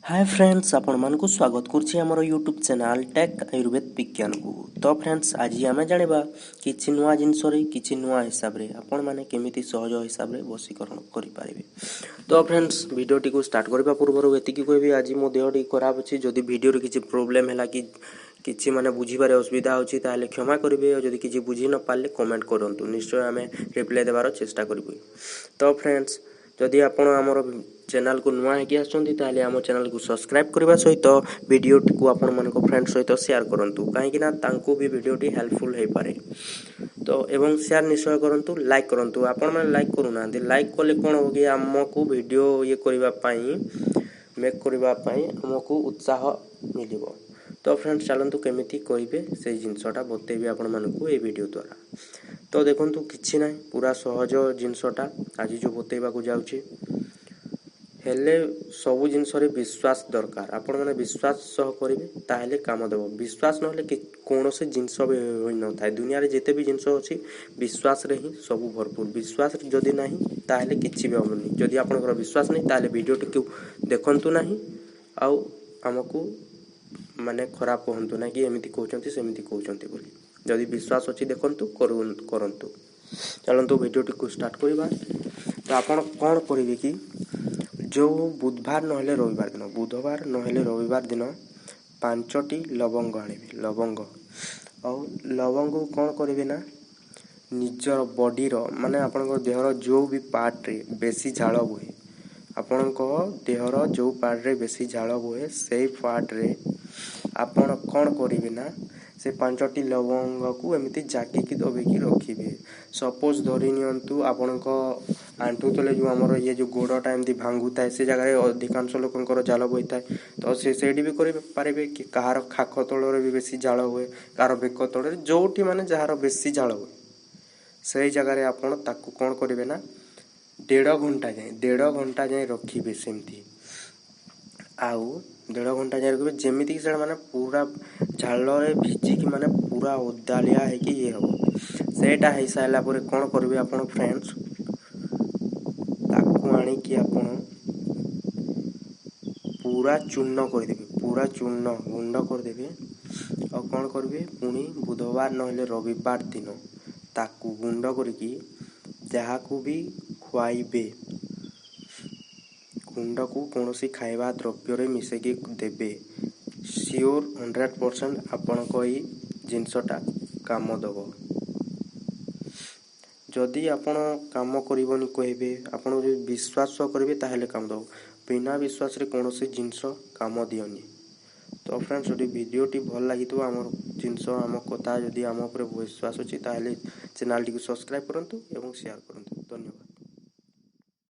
ହାଏ friends, ଆପଣମାନଙ୍କୁ ସ୍ୱାଗତ କରୁଛି ଆମର ୟୁଟ୍ୟୁବ୍ ଚ୍ୟାନେଲ୍ ଟେକ୍ ଆୟୁର୍ବେଦ ବିଜ୍ଞାନକୁ। ତ ଫ୍ରେଣ୍ଡସ୍, ଆଜି ଆମେ ଜାଣିବା କିଛି ନୂଆ ଜିନିଷରେ, କିଛି ନୂଆ ହିସାବରେ ଆପଣମାନେ କେମିତି ସହଜ ହିସାବରେ ବଶୀକରଣ କରିପାରିବେ। ତ ଫ୍ରେଣ୍ଡସ୍, ଭିଡ଼ିଓଟିକୁ ଷ୍ଟାର୍ଟ କରିବା ପୂର୍ବରୁ ଏତିକି କହିବି, ଆଜି ମୋ ଦେହ ଟିକେ ଖରାପ ଅଛି। ଯଦି ଭିଡ଼ିଓରେ କିଛି ପ୍ରୋବ୍ଲେମ୍ ହେଲା କି କିଛି ମାନେ ବୁଝିବାରେ ଅସୁବିଧା ହେଉଛି, ତାହେଲେ କ୍ଷମା କରିବେ। ଆଉ ଯଦି କିଛି ବୁଝି ନ ପାରିଲେ କମେଣ୍ଟ କରନ୍ତୁ, ନିଶ୍ଚୟ ଆମେ ରିପ୍ଲାଏ ଦେବାର ଚେଷ୍ଟା କରିବୁ। ତ ଫ୍ରେଣ୍ଡସ୍, ଯଦି ଆପଣ ଆମର ଚ୍ୟାନେଲକୁ ନୂଆ ହେଇକି ଆସୁଛନ୍ତି, ତାହେଲେ ଆମ ଚ୍ୟାନେଲକୁ ସବସ୍କ୍ରାଇବ୍ କରିବା ସହିତ ଭିଡ଼ିଓଟିକୁ ଆପଣମାନଙ୍କ ଫ୍ରେଣ୍ଡ ସହିତ ସେୟାର କରନ୍ତୁ, କାହିଁକିନା ତାଙ୍କୁ ବି ଭିଡ଼ିଓଟି ହେଲ୍ପଫୁଲ୍ ହେଇପାରେ। ତ ଏବଂ ସେୟାର ନିଶ୍ଚୟ କରନ୍ତୁ, ଲାଇକ୍ କରନ୍ତୁ। ଆପଣମାନେ ଲାଇକ୍ କରୁନାହାନ୍ତି। ଲାଇକ୍ କଲେ କ'ଣ ହେବ କି ଆମକୁ ଭିଡ଼ିଓ ଇଏ କରିବା ପାଇଁ, ମେକ୍ କରିବା ପାଇଁ ଆମକୁ ଉତ୍ସାହ ମିଳିବ। ତ ଫ୍ରେଣ୍ଡସ୍, ଚାଲନ୍ତୁ କେମିତି କରିବେ ସେଇ ଜିନିଷଟା ବତେଇବି ଆପଣମାନଙ୍କୁ ଏଇ ଭିଡ଼ିଓ ଦ୍ୱାରା। ତ ଦେଖନ୍ତୁ, କିଛି ନାହିଁ, ପୁରା ସହଜ ଜିନିଷଟା ଆଜି ଯେଉଁ ବତେଇବାକୁ ଯାଉଛି। ହେଲେ ସବୁ ଜିନିଷରେ ବିଶ୍ୱାସ ଦରକାର। ଆପଣମାନେ ବିଶ୍ୱାସ ସହ କରିବେ, ତାହେଲେ କାମ ଦେବ। ବିଶ୍ୱାସ ନହେଲେ କୌଣସି ଜିନିଷ ବି ହୋଇନଥାଏ। ଦୁନିଆରେ ଯେତେ ବି ଜିନିଷ ଅଛି, ବିଶ୍ୱାସରେ ହିଁ ସବୁ ଭରପୁର। ବିଶ୍ୱାସ ଯଦି ନାହିଁ, ତାହେଲେ କିଛି ବି ହେବନି। ଯଦି ଆପଣଙ୍କର ବିଶ୍ୱାସ ନାହିଁ, ତାହେଲେ ଭିଡ଼ିଓଟିକୁ ଦେଖନ୍ତୁ ନାହିଁ ଆଉ ଆମକୁ ମାନେ ଖରାପ କୁହନ୍ତୁ ନାହିଁ କି ଏମିତି କହୁଛନ୍ତି, ସେମିତି କହୁଛନ୍ତି ବୋଲି। ଯଦି ବିଶ୍ୱାସ ଅଛି, ଦେଖନ୍ତୁ, କରନ୍ତୁ। ଚାଲନ୍ତୁ ଭିଡ଼ିଓଟିକୁ ଷ୍ଟାର୍ଟ କରିବା। ତ ଆପଣ କ'ଣ କରିବେ କି ଯେଉଁ ବୁଧବାର ନହେଲେ ରବିବାର ଦିନ, ବୁଧବାର ନହେଲେ ରବିବାର ଦିନ 5ଟି ଲବଙ୍ଗ ଆଣିବେ। ଲବଙ୍ଗ ଆଉ ଲବଙ୍ଗକୁ କ'ଣ କରିବେ ନା ନିଜର ବଡ଼ିର, ମାନେ ଆପଣଙ୍କ ଦେହର ଯେଉଁ ବି ପାର୍ଟରେ ବେଶୀ ଝାଳ ବୁହେ, ଆପଣଙ୍କ ଦେହର ଯେଉଁ ପାର୍ଟରେ ବେଶୀ ଝାଳ ବୁହେ, ସେଇ ପାର୍ଟରେ ଆପଣ କ'ଣ କରିବେ ନା ସେ 5ଟି ଲବଙ୍ଗକୁ ଏମିତି ଜାକିକି ଦବେଇକି ରଖିବେ। ସପୋଜ୍ ଧରି ନିଅନ୍ତୁ, ଆପଣଙ୍କ ଆଣ୍ଠୁ ତଳେ ଯେଉଁ ଆମର ଇଏ ଯେଉଁ ଗୋଡ଼ଟା ଏମିତି ଭାଙ୍ଗୁଥାଏ, ସେ ଜାଗାରେ ଅଧିକାଂଶ ଲୋକଙ୍କର ଝାଳ ବୋହିଥାଏ, ତ ସେ ସେଇଠି ବି କରିପାରିବେ। କି କାହାର କାଖ ତଳରେ ବି ବେଶୀ ଝାଳ ହୁଏ, କାହାର ବେକ ତଳରେ, ଯେଉଁଠି ମାନେ ଯାହାର ବେଶୀ ଝାଳ ହୁଏ, ସେଇ ଜାଗାରେ ଆପଣ ତାକୁ କ'ଣ କରିବେ ନା ଦେଢ଼ ଘଣ୍ଟା ଯାଏଁ, ଦେଢ଼ ଘଣ୍ଟା ଯାଏଁ ରଖିବେ ସେମିତି। ଆଉ ଦେଢ଼ ଘଣ୍ଟା ଯାଏଁ ରଖିବେ, ଯେମିତିକି ସେଇଟା ମାନେ ପୁରା ଝାଳରେ ଭିଜିକି ମାନେ ପୁରା ଓଦାଳିଆ ହେଇକି ଇଏ ହେବ। ସେଇଟା ହେଇସାରିଲା ପରେ କ'ଣ କରିବେ ଆପଣ ଫ୍ରେଣ୍ଡସ୍, ତାକୁ ଆଣିକି ଆପଣ ପୁରା ଚୂର୍ଣ୍ଣ କରିଦେବେ, ପୁରା ଚୂର୍ଣ୍ଣ ଗୁଣ୍ଡ କରିଦେବେ। ଆଉ କ'ଣ କରିବେ, ପୁଣି ବୁଧବାର ନହେଲେ ରବିବାର ଦିନ ତାକୁ ଗୁଣ୍ଡ କରିକି ଯାହାକୁ ବି ଖୁଆଇବେ, ଗୁଣ୍ଡକୁ କୌଣସି ଖାଇବା ଦ୍ରବ୍ୟରେ ମିଶାଇକି ଦେବେ, ସିଓର 100% ଆପଣଙ୍କ ଏଇ ଜିନିଷଟା କାମ ଦେବ। ଯଦି ଆପଣ କାମ କରିବନି କହିବେ, ଆପଣ ଯଦି ବିଶ୍ୱାସ କରିବେ ତାହେଲେ କାମ ଦେବ। ବିନା ବିଶ୍ୱାସରେ କୌଣସି ଜିନିଷ କାମ ଦିଅନି। ତ ଫ୍ରେଣ୍ଡସ୍, ଯଦି ଭିଡ଼ିଓଟି ଭଲ ଲାଗିଥିବ, ଆମର ଜିନିଷ, ଆମ କଥା, ଯଦି ଆମ ଉପରେ ବିଶ୍ୱାସ ଅଛି, ତାହେଲେ ଚ୍ୟାନେଲଟିକୁ ସବସ୍କ୍ରାଇବ୍ କରନ୍ତୁ ଏବଂ ସେୟାର କରନ୍ତୁ। ଧନ୍ୟବାଦ।